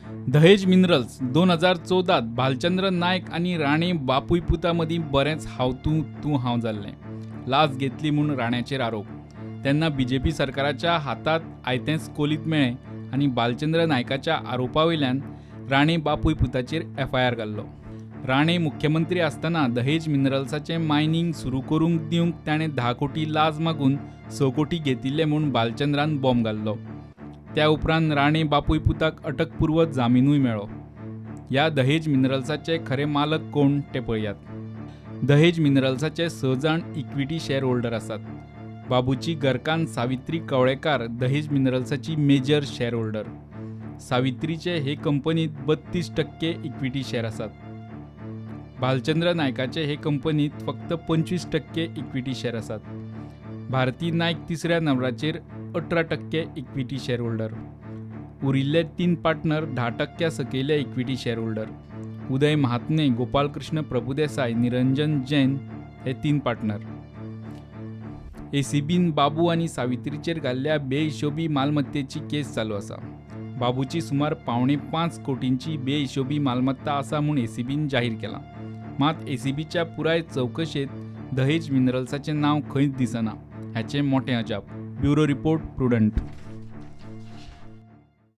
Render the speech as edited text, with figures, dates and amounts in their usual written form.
दहेज मिनरल्स 2014त भालचंद्र नायक आनी राणे बापूय पुता मदीं बरेंच हांव तूं तूं हांव जाल्लें. लाच घेतली म्हूण राण्याचेर आरोप. तेन्ना बीजेपी सरकाराच्या हातांत आयतेंच कोलीत मेळ्ळें आनी भालचंद्र नायकाच्या आरोपा वयल्यान राणे बापूय पुताचेर एफआयआर घाल्लो. राणे मुख्यमंत्री आसतना दहेज मिनरल्साचें मायनींग सुरू करूंक दिवंक ताणें 10 कोटी लाच मागून 6 कोटी घेतिल्ले म्हूण भालचंद्रान बॉम्ब घाल्लो. त्या उपरांत राणे बापूय पुताक अटकपूर्व जामिनूय मेळ्ळो. ह्या दहेज मिनरल्साचे खरे मालक कोण ते पळयात. दहेज मिनरल्साचे 6 जाण इक्विटी शेअर होल्डर आसात. बाबूची घरकान्न सावित्री कवळेकार दहेज मिनरल्साची मेजर शेअर होल्डर. सावित्रीचे हे कंपनीत 32% इक्विटी शेअर आसात. भालचंद्र नायकाचे हे कंपनीत फक्त 25% इक्विटी शेअर आसात. भारती नायक तिसऱ्या नंबराचेर 18% इक्विटी शेअर होल्डर. उरिल्ले 3 पार्टनर 10% सकयले equity share holder. Uday Mahatme, Gopalkrishna Prabhudesai, Niranjan Jain हे 3 पार्टनर. एसीबीन बाबू आनी सावित्रीचेर घाल्ल्या बेहिशोबी मालमत्तेची केस चालू आसा. बाबूची सुमार 4.75 कोटींची बेहिशोबी मालमत्ता आसा म्हूण एसीबीन जाहीर केलां. मात एसीबीच्या पुराय चवकशेंत दहेज मिनरल्साचें नांव खंयच दिसना, हाचें मोटें अजाप. Bureau report, Prudent.